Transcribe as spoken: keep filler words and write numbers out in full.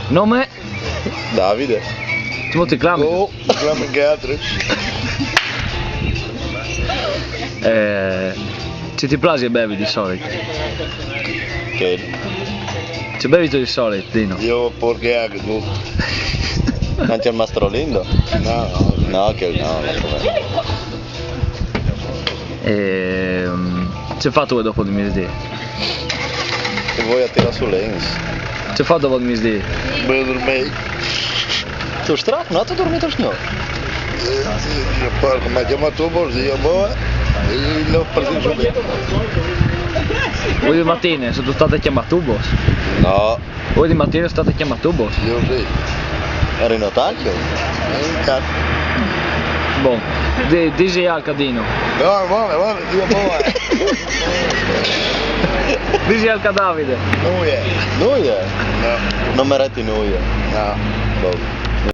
Nome? Davide. Come ti chiami? Oh, mi chiamo anche altri. Eh, se ti piace bevi di solito? Che Ci bevi tu di solito, Dino? Io porco anche tu. Non c'è il mastro Lindo? No, no. No, che no, no. Ehm, ce fai dopo di misdì? E voi a tirare su Lens. Ce fai dopo di misdì? Voglio dormire. Tu strano, non ti dormito, signor? Eh, sì, porco, mi ha chiamato un po', io boh, e l'ho preso subito. Oggi mattina sono state chiamate tu, boss? No, Oggi mattina sono state chiamate tu, boss? Io sì. Ero in otaggio? Eh, cazzo. Bon, di- dici al Cadino. No, guarda, guarda, io boh. Dici al Davide. Noi è. Noi è? No. Non mi reti noi è. No. Boh.